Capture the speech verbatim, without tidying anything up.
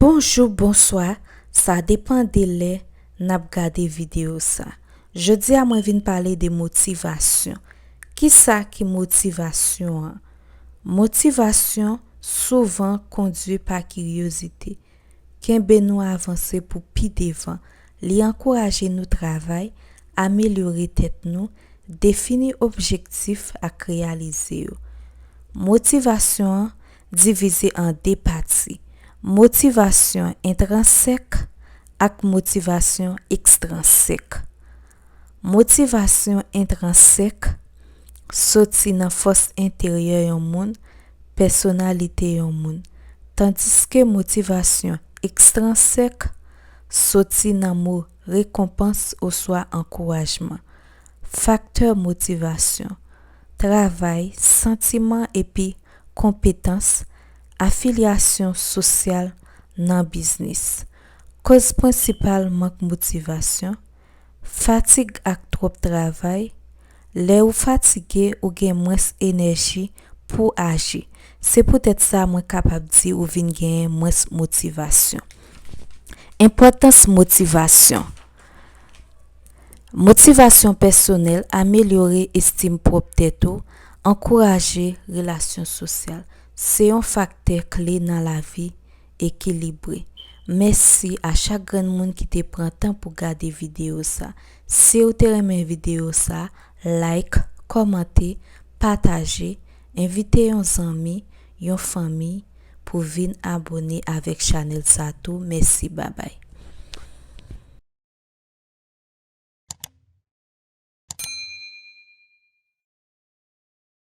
Bonjou, bonswa, sa depann de lè n ap gade videyo sa. Jodi a mwen vin pale de motivasyon. Kisa ki motivasyon an? Motivasyon souvan kondui pa kiryozite. Kenbe nou avanse pou pi devan. Li ankouraje nou travay, amelyore tèt nou, defini objektif ak reyalize yo. Motivasyon an divize an de pati. Motivasyon entransèk ak motivasyon ekstransèk. Motivasyon entransèk soti nan fòs enteryè yon moun, pèsonalite yon moun, tandiske motivasyon ekstransèk soti nan mo rekonpans oswa ankourajman. Faktè motivasyon: travay, santiman epi konpetans, afilyasyon sosyal nan biznis. Koz prensipal mank motivasyon: fatig ak twòp travay. Lè ou fatige, ou gen mwens enèji pou aji. Se poutèt sa mwen kapab di ou vin genyen mwens motivasyon. Enpòtans motivasyon. Motivasyon pèsonèl: amelyore estim pwòp tèt ou, ankouraje relasyon sosyal. Se yon faktè kle nan lavi ekilibre. Mèsi a chak grenn moun ki te pran tan pou gade videyo sa. Si w te renmen videyo sa, like, kòmante, pataje, envite yon zanmi, yon fanmi pou vin abòne avèk chanèl sa tou. Mèsi, babay.